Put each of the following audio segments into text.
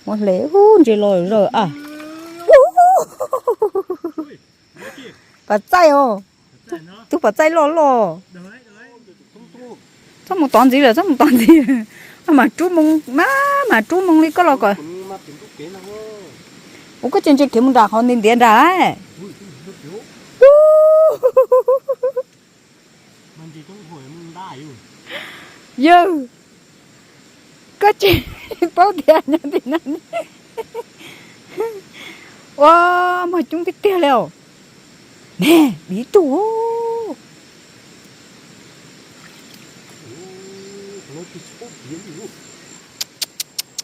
Muab hle, ub, ntses los zaws a. Pov txaij os. Tug pov txaij loj loj. Txhob mus tod ntxiv lawm, txhob mus tod ntxiv. Mas rub moo, mas, mas rub moo li koj los kom. Ua koj cia ntses khiav mus nram qhov ntiav ntiav nram. Yawg, koj tsis paub tias nyob tim no ne. Ua, mas coob tiag tiag li os. Ne, dim tug.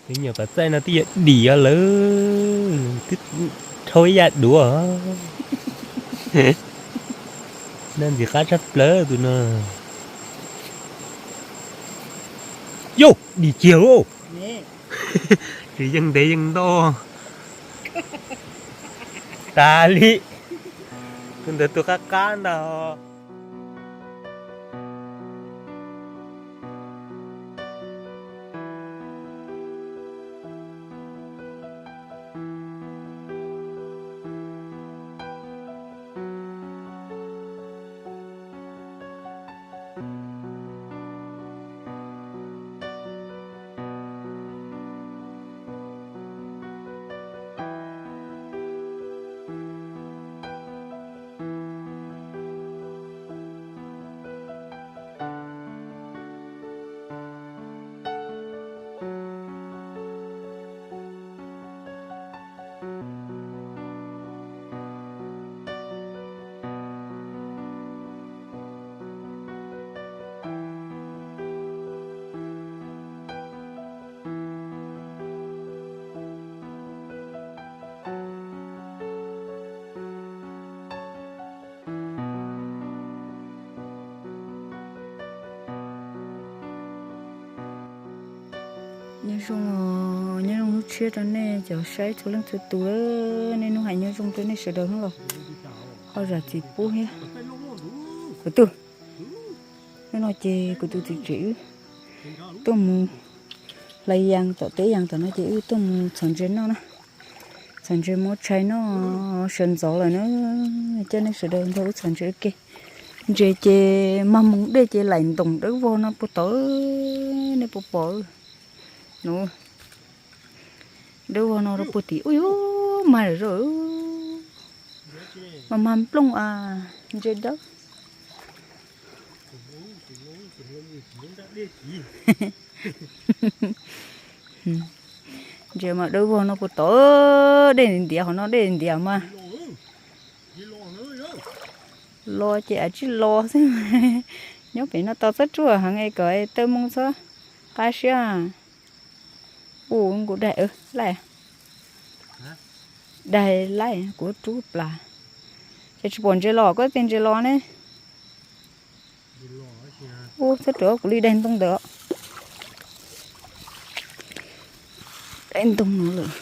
Tus nyuam pov txaij no twb yuav dim os lawm, twb dhau ib yam duav. Noj ntxim qab tshaj plaws tus no. Yus, dim kiag lauj. Tsis yeej ntev yeej ntau. Tas li. Tus ntawd tus qab qab ntag. Nyob zoo, nyob zoo hnub tshiab rau nej cov saib txhua leej txhua tus, niaj hnub hais nyob zoo rau nej sawv daws hnub los ho zam txim pub thiab. Kuv tus, hnub no ces kuv tus txiv tsev wb tuaj mus hlais yas tom teb yas tom no ces wb tuaj mus txhom ntses noj na. Txhom ntses muab tshais noj, sawv ntxov lawm na, coj nej sawv daws nrog wb txhom ntses ua ke. Ntses ces mag moos dej ces laim ntoos dawb vog no puag tod, nej puas pom? Dawb vog no rau puag tim ub, mag zom zaws, mas mag nplooj a, ntses dawb. Ntses mas dawb vog no puag tod, dej ntiav qhov no dej ntiav mas. Los ces a tsij los xwb. Nyob pem no tau txob tsuag heev es kom taw moo txhob qab siab. Ua nkaus daig laij, daig laij kuv rub plas. Ces tsis pom ntses los, koj tias ntses los ne. Ua txhob ruam, kuv li daig ntoo ntawd. Daig ntoo no lawm.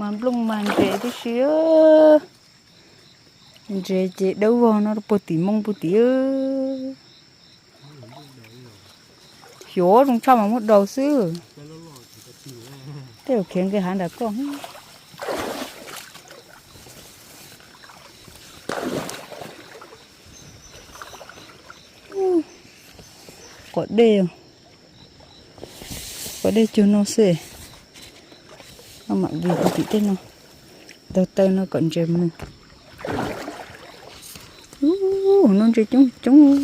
Mas nplooj mas ntses tib si. Ntses ces dawb vog no puag tim moo puag tim. Xyov zoo tshaj mas muab daus xwb. Tej zaum khiav nqis hav nram koj. Qos dej, qos dej cuag no xwb. Mam vij tim tej no, taw taw no kom ntses mus. Ub, no ntses coob coob.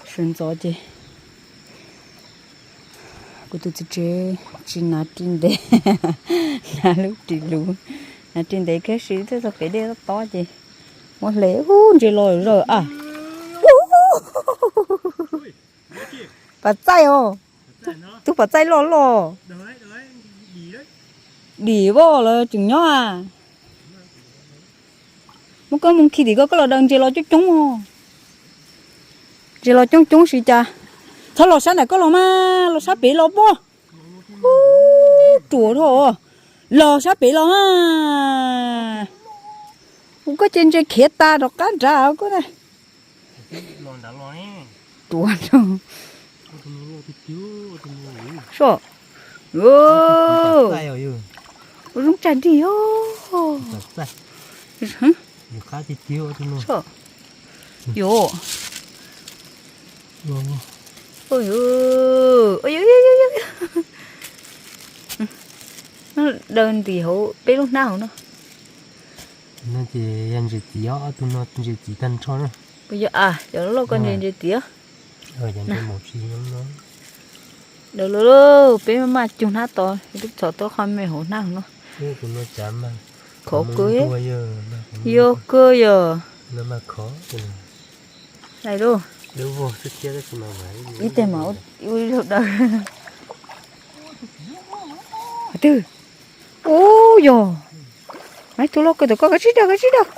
Sawv ntxov ces kuv tus txiv tsev tsis hnav ris ntev, hnav lub ris luv, hnav ris ntev kiag si thiaj txog kev dej tob tob ces muab hle, ub, ntses los zaws a. Pov txaij os, tug pov txaij loj loj. Dim voj lawm tseem nyob a. Muab koj mus khi tim koj, koj los daws ntses los coob coob. Ntses los coob coob si cas. Txhob los sab nram koj los mas, los sab pem los pog. Ub, ruam dhau. Los sab pem los mas. Ua koj ces ntses khiav tas rov qab nrad koj na. Ruam dhau. Soj. Ua zoo tsag dig os. Soj. Yuav. Daws ntim hauv peb lub hnab hauv no. No ces yog ntses txiv os, ob tug no ntses txiv tag nrho na. Puas yog a, cov loj koj ntses ntses txiv os. Daws lawm, peb maj maj cug hnab tos, twb txhom tau qhov me hauv hnab hauv no. Khov kawg. Yog kawg yog. Dai lauj. Ib teg mas ua ib zaug daws. Twg? Ub yog. Ib tug loj kawg tom koj, kav tsij daws, kav tsij daws.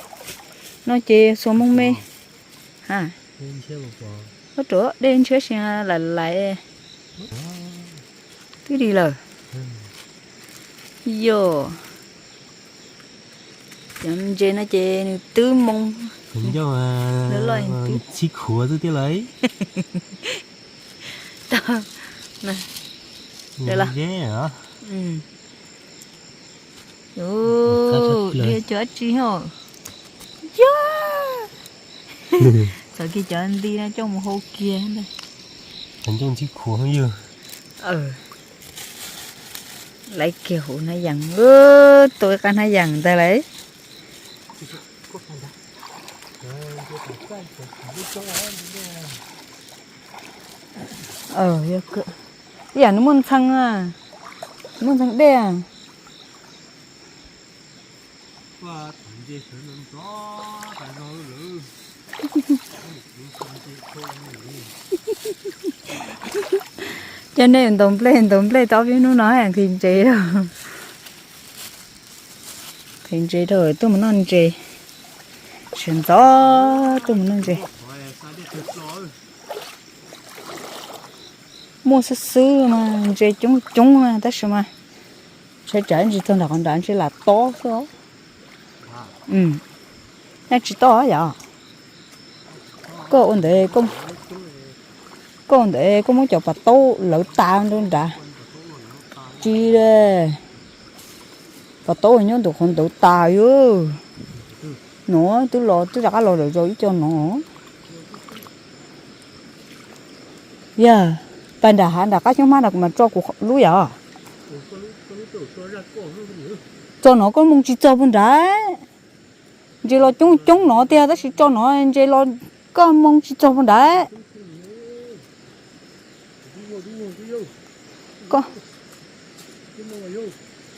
No ces xuas moo me. Ha. Ub, dej ntshiab si lais lais. Twb li lawm. Yog. Cov ntses no ces nws twb moo. Txhib khuav xwb thiab lauj. Liaj cov dab tsi os. Yog. Txawm kiag cov nti no coj mus hau kiag ntag. Ncauj ntxhib khuav yog. Laiv kiag hauv hnab yas, tua ib qab hnab yas ntag lauj. Ib yam nws muaj ntxhee, muaj ntxhee dej. Coj nej ntaus nplej ntaus nplej tau ob peb hnub no nqhis ntses. Nqhis ntses rau tuaj mus noj ntses. Sawv ntxov tuaj mus noj ntses. Muaj xwb xwb mas ntses coob coob tab sis mas ntshai tsam ntsis txog nram qhov nrad ntshe lam tob xwb. Nyob tsis tob yom. Koj ua ntawd, koj ua ntawd koj muab cov pas taub lawv tas rau nrad. Tsis, pas taub nyob ntawm qhov ntawd tas yom. No twb los twb rov qab los lawm zaum ib co no. Yog, pas nram hav nram qab xyoob hmab nrad kuv mam tso kuv lub yom. Tso no koj moo tsis txog puag nrad. Ntses los coob coob no tiag tab sis tso no ntses los koj moo tsis txog puag nrad.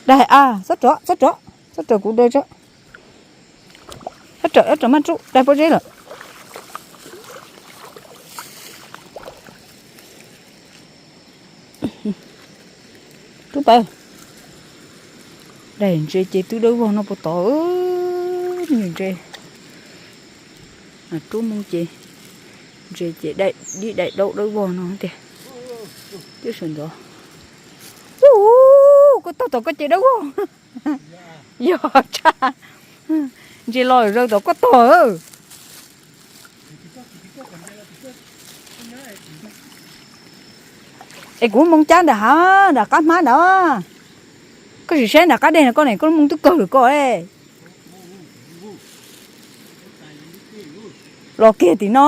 Daig a, txhob rov, txhob rov, txhob rov kuv daig tso. Txhob rov, txhob rov maj rub daig pob zeb lawm. Rub pawg. Daim ntses ces twb dawb vog no puas tod, ntses. Rub moo ces ntses ces dib daim daub dawb vog no tiag. Twb sawv ntxov. Ub, koj tog tom koj ces dawb vog. Yog tshaj. Ntses los zaws tom koj tog. Es kuv moo cab nram hav nram qab hmab nrad. Koj sim saib nram qab dej no koj ne, koj lub moo twb kawg lawm koj. Los kiag tim no.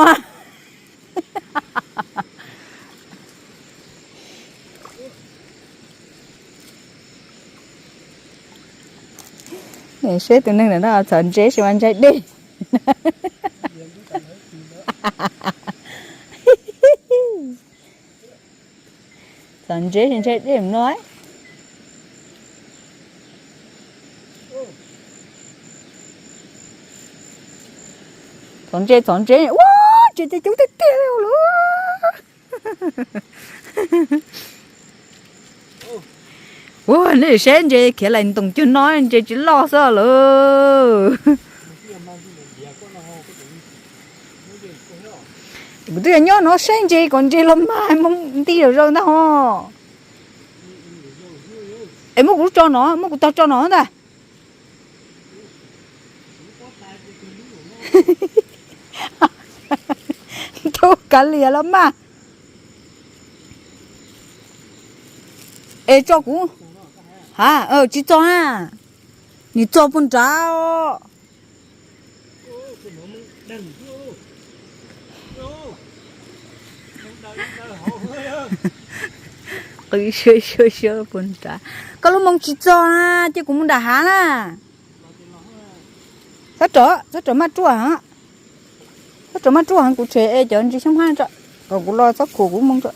Seb tus neeg ntawm no txhom ntses sis mas ntshai dej. Txhom ntses sis ntshai dej no. Txhom ntses, txhom ntses, ua ntses ces coob tiag tiag li lawm. Ua nej saib ntses khiav laim ntoos cuag no ntses tsis loj xwb lawm. Kuv twb yog nyob no saib ntses kom ntses los mas moo nti zom zaws ntag ho. Es muab kuv tso no, muab kuv tog tso no ntag. Tub kav liam los mas. Es tso kuv. Ha, tsis txog na. Nim txog puag nrad. Qw sab sab sab puag nrad. Koj lub moo tsis txog na, cia kuv mus nram hav na. Txhob rov, txhob rov maj ruaj heev. Txhob rov maj ruaj heev, kuv tshem cov ntsis xyoob hmab tso, kom kuv los txhob khuam kuv moo tso.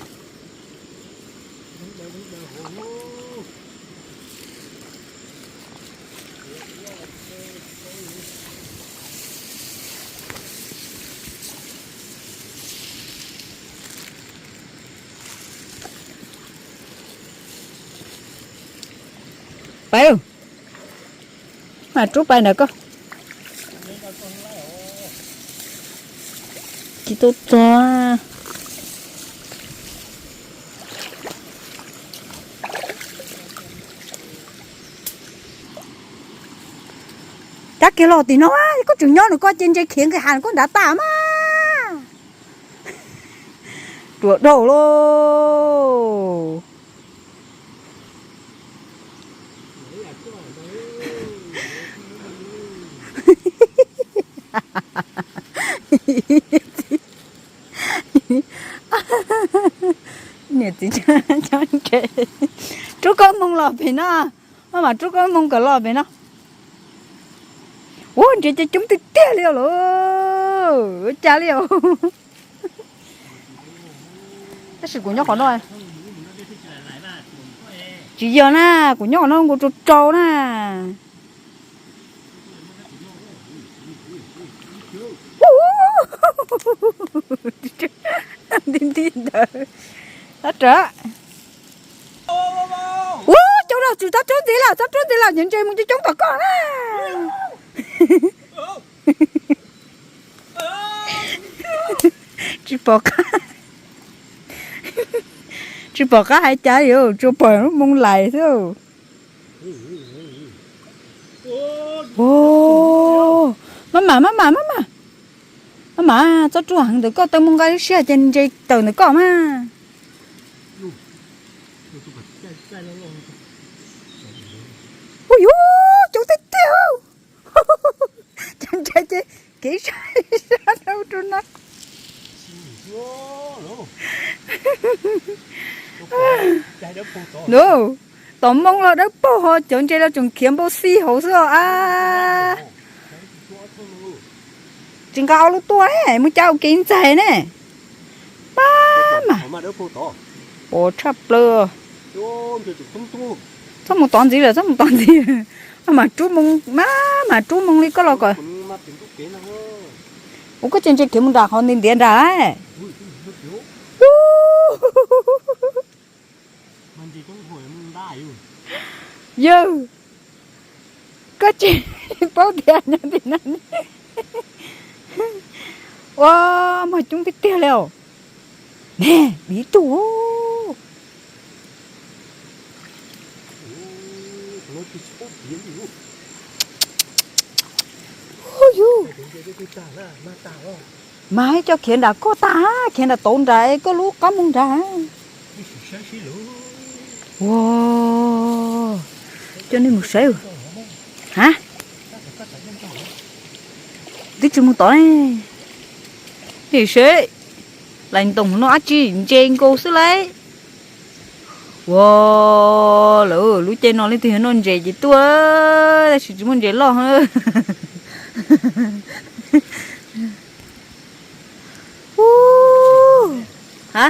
Pais, mam rub pais ntawm koj. Tsis tau txog. Cab kiag los tim no, koj tseem nyob nws koj ces ntses khiav nqis hav koj nrad tas mas. Ruam dhau lauj. Niam txiv, rub koj moo los pem no, maj mam rub koj moo kom los pem no. Ua ntses ces coob tiag tiag li os lauj, ua cas li os. Tab sis kuv nyob qhov no, tsis yog na, kuv nyob qhov no nkaus rau rau na. Nti nti ntawd. Txhob rov. Ua coob lawm, tsis txhob rub ntxiv lawm, txhob rub ntxiv lawm, nyiam ntses mus coob coob tom koj na. Tsis pom qab, tsis pom qab hais cas li, tsuas pom lub moo lais xwb. Maj mam, maj mam, maj mam, maj mam, txhob rub heev ntawm koj, tau moo nqa lub siab ces ntses tawm ntawm koj mas. Ua yuv, coob tiag tiag. Cov ntses ces kev sab sab rau rau no. Tom moo los dawb paug ho cov ntses los tseem khiav npau xi hauv xwb os a. Tsis nqa ob lub tuaj ne, mus cav ua kev ntxaig ne. Pab mas, pom tshaj plaws. Txhob mus tod ntxiv lawm, txhob mus tod ntxiv. Maj mam rub moo, maj mam rub moo li koj los kom. Ua koj tseem ntse khiav mus nram qhov ntiav ntiav nrad. Yawg, koj tsis paub tias nyob tim no. Ua, mog coob tiag tiag li os. Ne, ib tug. Hu yus, mas coj khiav nram koj tag, khiav nram tauv nrad, koj lub qab moo nrad. Ua, coj nej mus saib. Ha, twb tsis mus tod ne. Nej saib, lais ntoos no dab tsi ntse nkaus xwb lauj. Ua, lawv lub caij no leej twg yog noj ntses ces tuaj, tab sis tsis muaj ntses loj. Ha,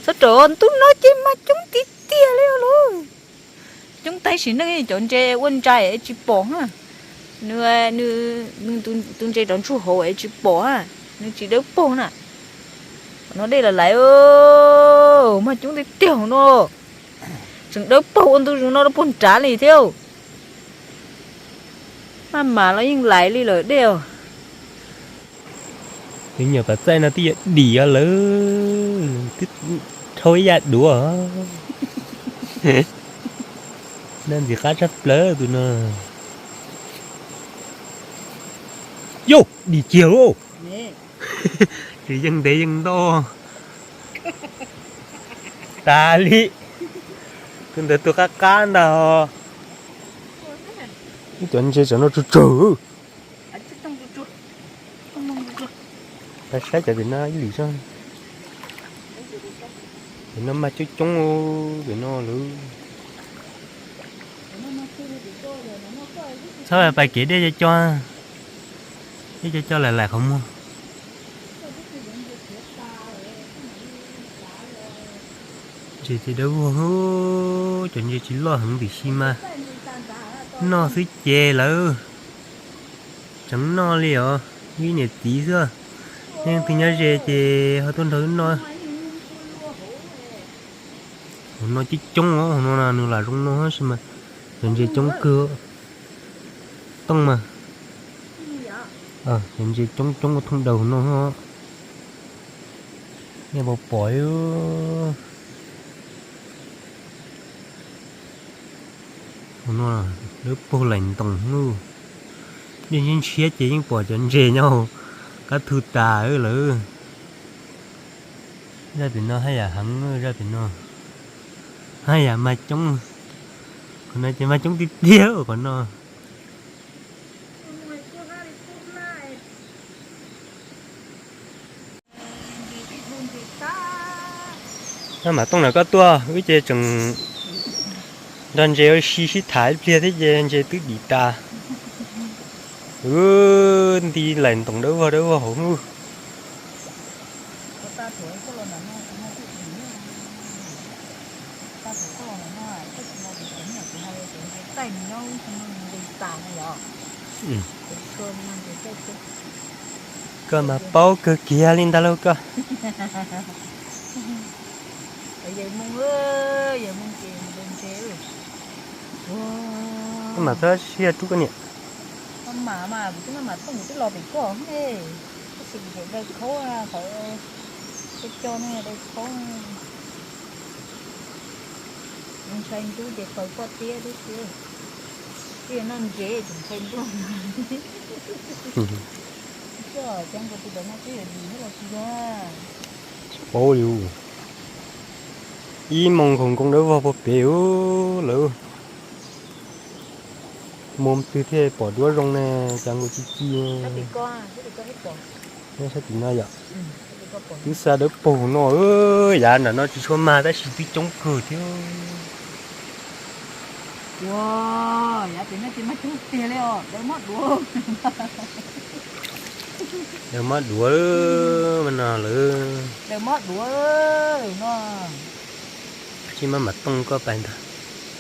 txhob rawm, ntu no ces mas coob tiag tiag li lauj. Coob tab sis neej cov ntses ua ntsais tsis pom na. Nws, nws, tus ntses rov ntsuag hauv tsis pom na, nws tsis dawb paug na. No dej los lais, mas coob tiag tiag no. Tseem dawb paug ua ntu zus no rau puag nrad li thiab. Maj mam los yeej lais li lawm dej os. Tus nyuam pam txaij no twb yuav dim os lawm, twb dhau ib yam duav. No ntxim qab tshaj plaws tus no. Yus, dim kiag lauj. Tsis yeej ntev yeej ntau. Tas li. Tus ntawd tus qab qab ntag. Ib cov ntses tsam no tsawg tsawg. Peb saib cov pem no ib lwm zog. Pem no mas coob coob pem no lawm. Txhob pais kev dej co co, dej co co laim laim qhov muag. Ntses ces dawb vog, cov ntses tsis loj heev tiam sis mas noj xwb ces lawm. Tseem noj li os, ib niam txiv xwb. Leej twg nyob ze ces ho tuaj nrog wb noj. Hauv no coob coob os, hauv no nws lam zoo no tab sis mas cov ntses coob kawg. Tooj mas, cov ntses coob coob thooj daws hauv no. Nej puas pom? Hauv no dawb paug laim ntoos lauj. Dej ntshiab ntshiab ces yeej pom cov ntses nyob hauv qab thu tas lawm. Zaj pem no haj yam heev, zaj pem no haj yam mas coob. Qhov no ces mas coob tiag tiag qhov no. Noj mas Tooj na, koj tuaj wb ces tseem nrog ntses ua si sib tham ib pliag thiab ces ntses twb dim tas. Wb nti laim ntoos dawb vog dawb vog hauv hnub. Koj mas paub kawg kiag li ntag lauj koj. Koj mas txhob siab rub koj niam. Maj mam mas kuv twb maj mam tooj kuv twb los pem koj ne. Tab sis kuv tseem daws khaub, qhov coj coj ne daws khaub. Ntshai ntub ces faws koj tiab tib si. Twb yog noj ntses tseem ntshai ntub. Coj cov nkaus tus ntawd no twb yuav dim thiab los tsis yog. Tsis paub li. Ib moos nkaus nkoos dawb vog puag pem lawm. Mus twg thiaj pom duab zoo ne, cas nkaus ci ci. Saib tim no yom. Twb xa dawb paug no, yav nram no tsis tshua mag tab sis twb coob kawg thiab. Ua, yav pem no ces mag coob tiag li os, daws mob duav. Daws mob duav no lawm. Daws mob duav no. Tsis maj mam tooj koj pais ntag.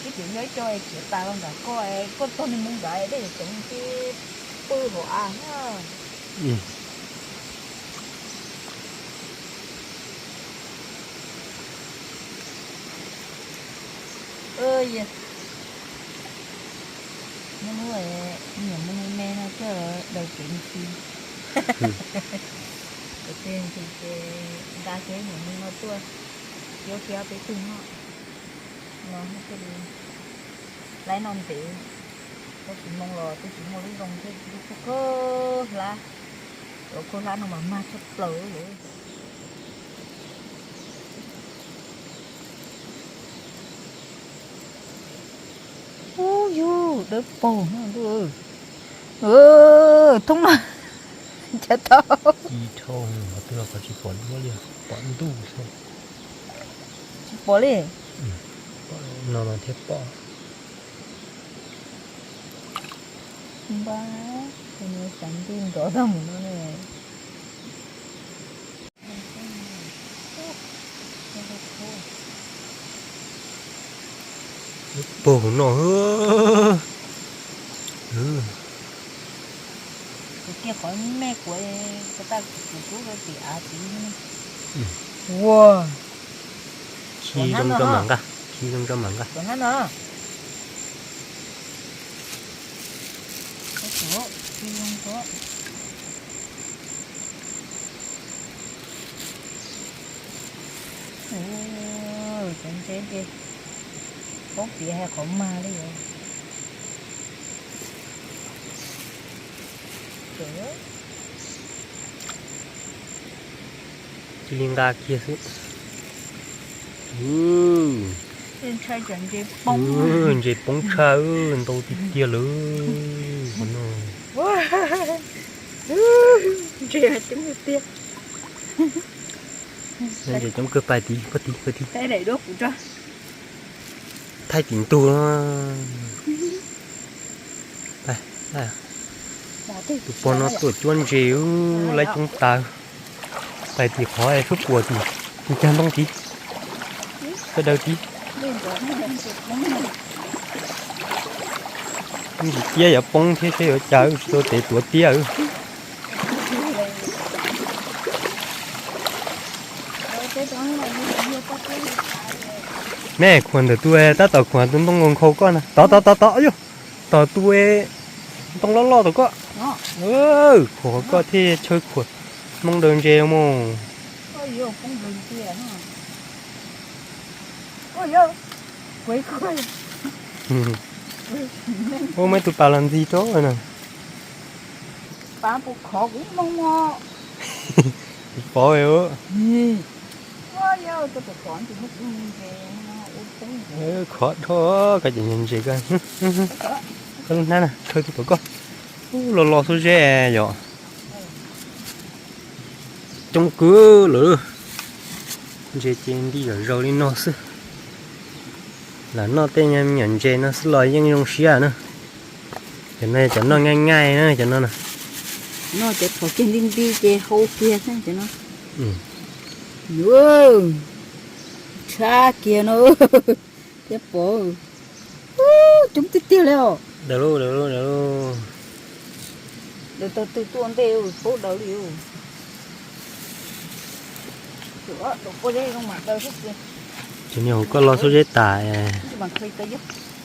Ib txwm yog ib co khiav tas los nram koj, koj txog nws mus nrad dej ceev ces pw hauv av na. Muaj lub niam me me no coj daws kev ntxhi. Daws kev ntxhi ces nqa kiag niam me no tuaj, yuav kiag peb tug no, no thiaj li laib noj ntev. Tab sis moo los twb tsis muaj lub zoo thiab, lub khaub khaub hlab, cov khaub hlab no mas mag tshaj plaws lawm. Ub yug dawb paug no ntuj. Thoob no, cas tau. Ci dhau, qhov twg los qhov tsis pom duab li, pom ntuj xwb. Tsis pom li. No mas thiaj pom. Npab, xav nti nrov tag mus no ne. Dawb paug no. Kuv kiag qhov me kuv, kuv taj kuv rub rau tim av tid. Ua, khi zoo rau mam nqa, khi zoo rau mam nqa. Kuv hab no. Khi zoo rau. Ua, cov ntses ces poob tiav hais qhov mag li os. Cia li nqa kiag xwb. Ntses poob tshaj, ntau tiag tiag lawm. Ntses coob tiag. Ntses coob kawg, pais tim, pais tim, pais tim. Thaij tim ntug. Tus pog no tuaj cuab ntses, laib coob tas. Pais tim qhov suab puas tim, tim cag ntoo tid, sawv daws tid. Ntsis tiab yuav poob thiab seb yuav cas, tsis tau tev tuav tiab. Me khuam ntawm tus, tab tom khuam tus ntoo nkaus nkhaus koj na. Tod tod tod tod, yog tom tus ntoo loj loj tom koj. Khuam koj thiaj chaw khuam moo daws ntses mus. Ua, muaj ib tug pas los ntxig rau na. Kuv pov. Khov dhau, koj ces ntses koj, koj lub hnab na, khaws tus tom koj. Ub, los los xub zeb yom. Coob kwv lawm. Ntses ces nti zom zaws li no xwb. Lam noj tej me nyuam ntses no xwb los yeej zoo siab na. Cov no cov noj nqaij nqaij na, cov no na. Noj cov thov kiag nti nti ces hau kiag xwb cov no. Tshab kiag no thiab pov. Coob tiag tiag li os. Daws lauj, daws lauj, daws lauj. Daws tag twg tuaj ntej paub daws li. Ces niag hauv koj los xub zeb tas.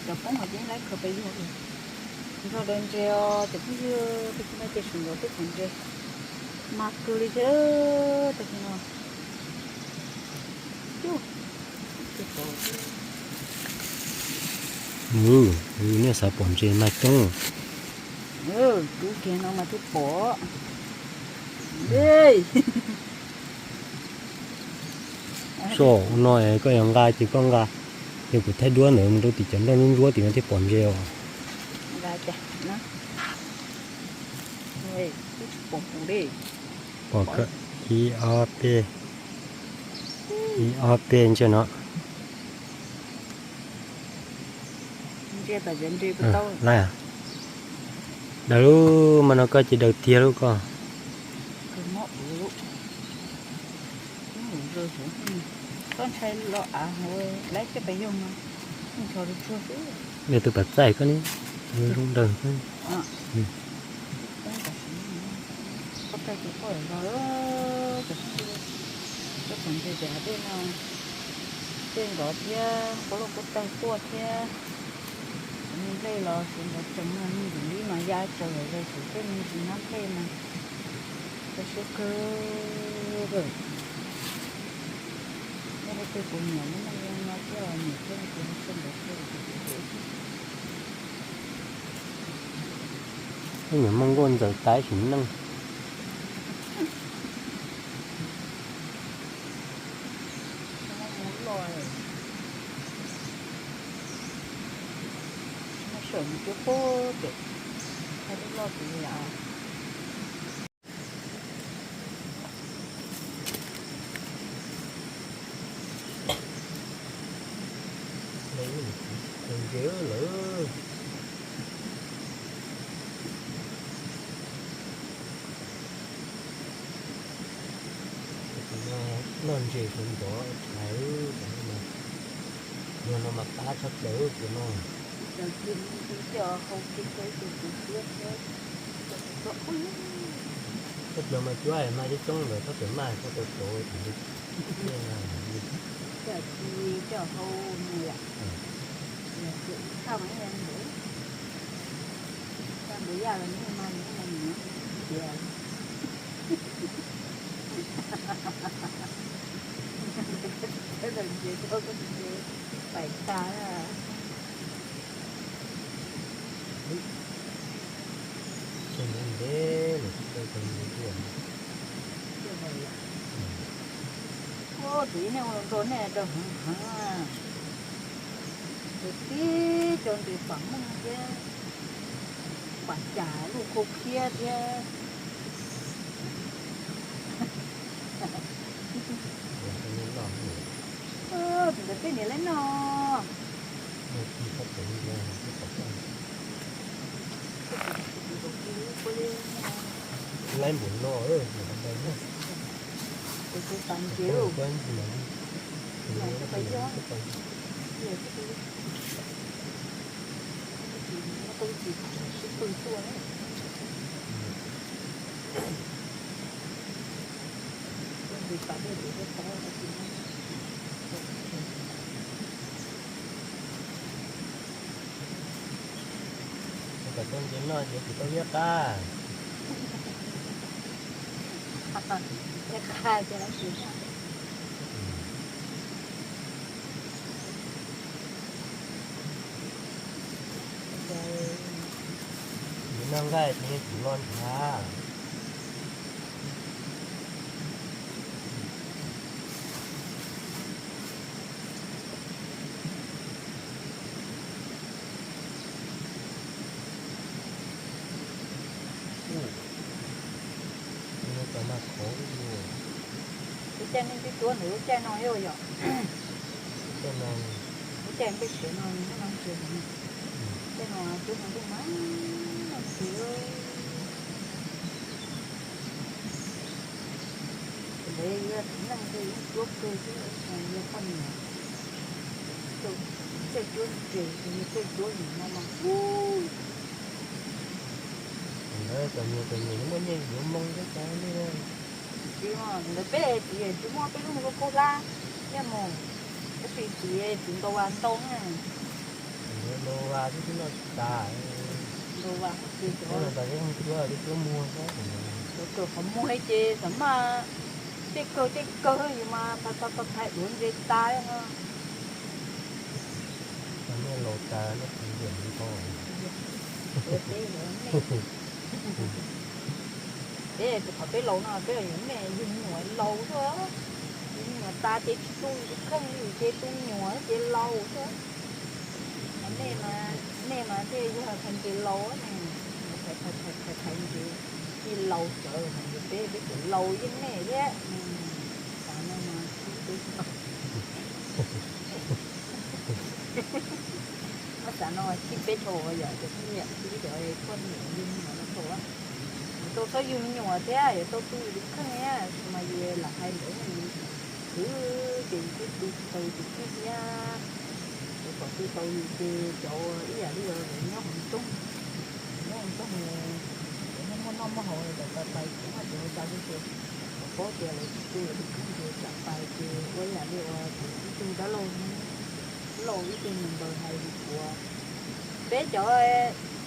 Cov poob hos ces lawv khaws pes yug. Nrog daws ntses os cov phooj ywg, tej tug no ces sawv ntxov tej qhov ntses mas kawg li thiab. Tag kis no nej xav pom ntses mas coob. Rub kiag no mas thiaj pom. Soj no koj yuav nqa ces koj nqa, ces kuv thaij duab ntawd mus rau tim cov nroj ntsuab ntsuab tim no thiaj pom ntses os. Pom ib ob peb, ib ob peb ntsia no. Lawm, daws lub mas no koj ces daws tiag lub koj. Koj ntshai los av hauv laib coj pes yog no, ncho rau tsuag xwb. Yog tus pas txaij koj ne, zoo daws. Koj txaij tus koj los, cov phooj ywg, cov phooj ywg tias tej no, tej nkov thiab qub lauj qub tawg tuaj thiab, cov me nplej los xyov nkov tsees no me ntsis li mas ya tsaws los yog xyov tej me ntsis nab nplej mas txaus siab kawg. Nej leej twg kuv niam lub neej no thiab niam thiab kuv niam thiab nkawd thiab. Tej niam muaj nkauj ntxawm tas sim neej. Sawm mus cuab pob pem, lub loj tus li os. Ntses lawm. Noj ntses sawv ntxov tshais, yog no mas qab tshaj plaws tus no. Tshaj plaws mas cuab mas coob coob ntawd txhob txawm maj txhob tau tau. Ntev ntev los tsis tau tag. Ua tus ib niag ua nrog nej rau heev heev, tus tib cov ntes pam meej thiab, pam cas lub khau khiab thiab. Tus ntawd peb niam lawv noj. Laib npaum no, tus tas ntses. Kom tau ntses noj ces tsis tau liab qab. Liab qab ces lawv tsis noj. Noj nqaij ces yeej tsis lo ntshav. Lub caij nej twb tuav ntawm lub caij no yom. Lub caij no, lub caij npej siav no, caij no twb hnov ntuj mas no ntxim. Ntawd yog txiv neej ces yeej cuab kawg xwb, yog poj niam thiaj cuab ntses, yog thiaj cuab nim no mas ub. Ntawd cov niam cov niam muaj nyiaj yuav moo thiab cov li. Tsis, ntawd peb txiv tsis muaj peb lub mus kaub hlab thiab mus, tab sis txiv txiv ntaus vas ntau na. Ntaus vas thiab twb noj tsis tas. Ntaus vas ces cov, cov cuab muag, cov kawm qhov muag ces xav mas tej kawg tej kawg yus mas phais phais phais duav ntses tas no. Cov niag laus tas no kuv yuam ntau. Peb qhov peb laus no peb yuav me yug me nyuam laus xwb, yug me nyuam tas ces tsis tu yus tus kheej li ces tu me nyuam ces laus xwb. Nej mas, nej mas thiaj yog phais ntses laus ne, phais phais phais ntses thiaj laus tsawv, peb peb tseem laus yeej me thiab. Xav no mas khib peb, muab xav no khib peb dhau yom, cov phooj ywg, khib cov poj niam yug me nyuam no dhau. Yuav tau txhob yug me nyuam thiab yuav tau tu yus tus kheej thiab, tab sis mas yus lam hais ntawd yus khwv ces yus twb tu tsis tau yus tus kheej thiab. Yuav kom tu tau yus ces cov ib yam li lawv nyob hauv nroog, nyob hauv nroog, cov muaj noj muaj haus los pais pais kuv mas cov ua cas xwb ces kom paub tias lawv tsis tu lawv tus kheej ces tsam pais ces ua ib yam li uas kuv ib tug dab laug, laus ib tug nws npawg hais li kuv, peb cov,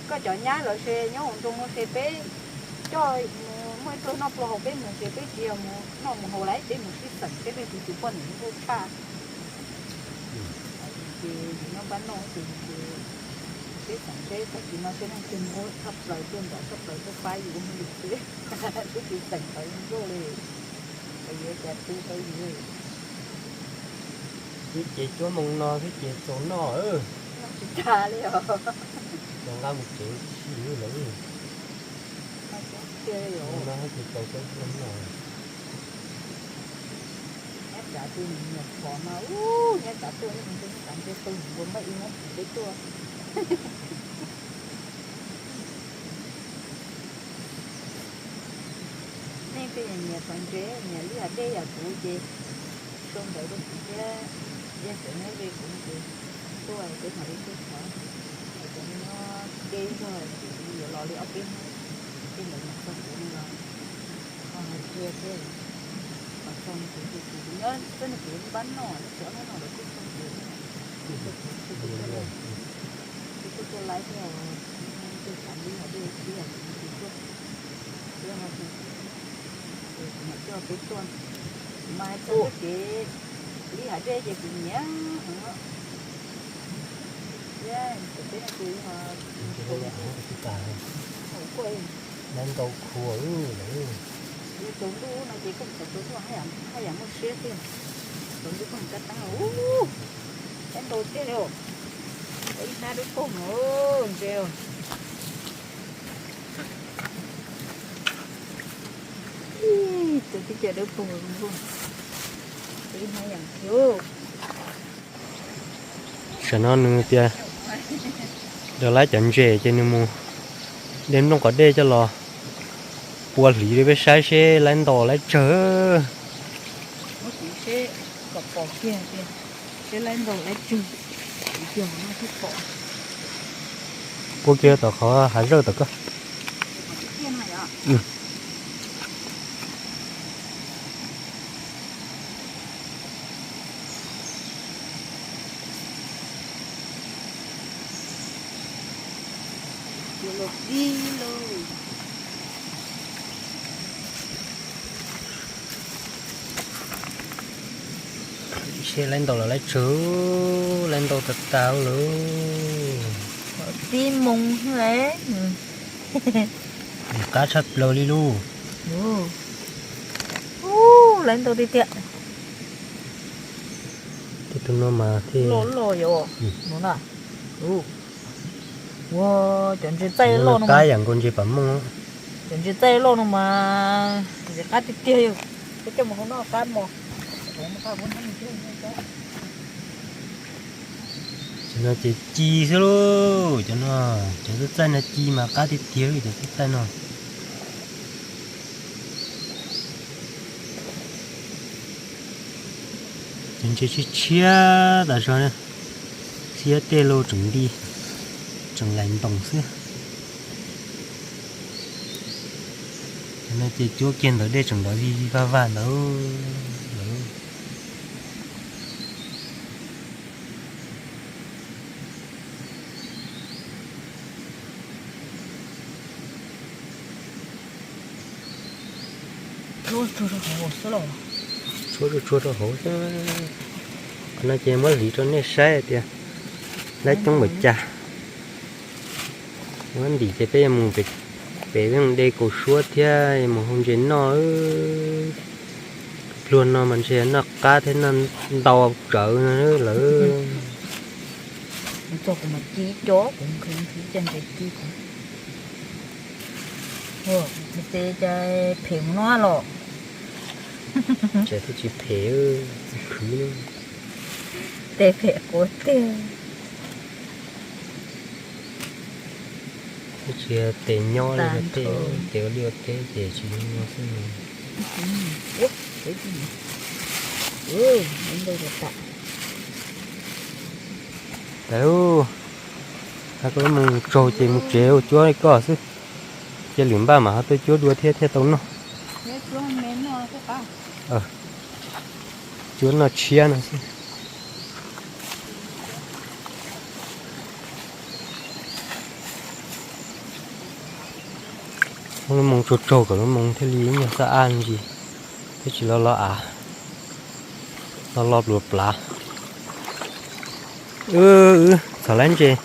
koj cov nyab lawv se nyob hauv nroog no se peb coj mus muaj ib pluag noj pluag haus peb mus ces peb tsis yog mus noj mus haus lawm, peb mus sib xeem seb leej twg tus poj niam zoo nkauj tshaj. Ces yus nyob npab noj ces yus, peb xeem seb tag kis no seb leej twg nkauj tshaj plaws tuaj nrov tshaj plaws tuaj pab yus ua hauj lwm xwb, twb tsis xeem qhov zoo nkauj li, qhov yuav cas tu tau yus. Twb ces cuab moo no twb ces txaus noj. Noj tsis tag li os. Txaus nqa mus tsev ua si lawm. Noj tsis tau cuab moo no. Nyob tsav tus niam phom mas ub, nyob tsav tuaj ib mus nyob tsav ntsej tau nkaus npaj ib mus pem peb tuaj. Nej twb nyiam txhov ntses nyiam lub yam dej yam kuv ces sau ntawv rau kuv thiab, yog cov nyob ze kuv ces tuaj peb mam li tuaj txhov. Yog cov nyob deb zog ces yuav los li ob peb hnub, tej ntawd mam txog kuv no los ho hais qhia thiab. Mam txog no ces kuv nyob txog no kuv npab noj, tsis ob hnub no lawv kuj txog kuv, kuv tuaj laib thiab, tej tsav ntsej yam dej tib yam kuv tuaj, thiab ho txog kuv, kuv mam coj peb tuaj. Kuv mas txog kev Kuv li hav dej ces kuv nyiam heev. Thiab peb no ces kuj, lab ntau khua lawm. Tsaus ntuj no ces koj tsaus ntuj haj yam muaj siab tiag. Tsaus ntuj koj kab teeb, lab ntau tiag li. Ib hnab dub paug no, ntse. Ib tug tib ce dawb paug, ib hnab yam kiag. Tam no nws tias, rau lab cov ntses ces nws mus de nplooj qos dej coj los pua hliv rau peb saib seb lab ntau lab tsawg. Pua kiag tom qhov hav zawj tom koj. Seb lab ntau los lab tsawg, lab ntau tas tas lawm. Tib moo, qab tshaj plaws li lauj. Lab ntau tiag tiag. Tej tug no mas thiaj loj loj yom. Ua cov ntses txaij loj no, qab yam nkaus ntses pam mooj. Cov ntses txaij loj no mas ntses qab tiag tiag yom. Peb coj mus hau noj qab mos. Cov no ces ci xwb lauj, cov no, cov txaij txaij no ci mas qab tiag tiag li cov txaij txaij no. Cov ntses tshiab tshiab tas zog, xiab tej los tseem nti, tseem laim ntoos xwb. Cov no ces cuab kiag ntawd dej tseem nrov vij vij vaj vaj ntawd lawm. Tshuab tsuag tsuag rau hauv xwb. Qhov no ces muab hliv rau nej saib tias lab coob npaum cas. Muab ntim ces peb yuav mus pem, peb mus de kaus suab thiab mus hau ntses noj. Pluag no mas ntshe noj qab thiab noj ntau tsawv lawm. Ces cas phem no los. Ces twb tsis phem, txiv khwv. Tes phem quav tiag. Twb tsis tes nyob li, tes ua liaj ua teb ces tsis nyob xwb. Tawv, koj lub moo tsaug ces mus tsev ua cuab li koj xwb. Cia lwm npaj mam ho tuaj cuab dua thiab thiaj tau noj. Cuab noj tshiab no xwb. Muab lub moo tsaug tsaug kom lub moo thiaj li ib nyuag xab ab ntsis, thiaj tsis lo lo av, lo lo pluav plav. Wb txhom lab ntses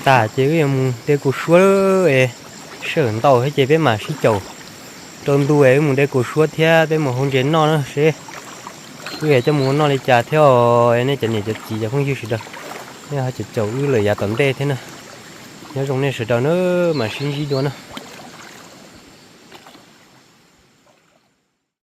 tas ces wb yuav mus de kaus suab es sij hawm ntau thiab ces peb mam sib caum rau ntu es wb mus de kaus suab thiab peb mus hau ntses noj na seb wb yuav coj mus ua noj li cas thiab os. Nej cov niam cov txiv cov phooj ywg sawv daws, nej ho caum caum wb lawm yav tom ntej thiab na. Nyob zoo nej sawv daws na, mam sib ntsib dua na.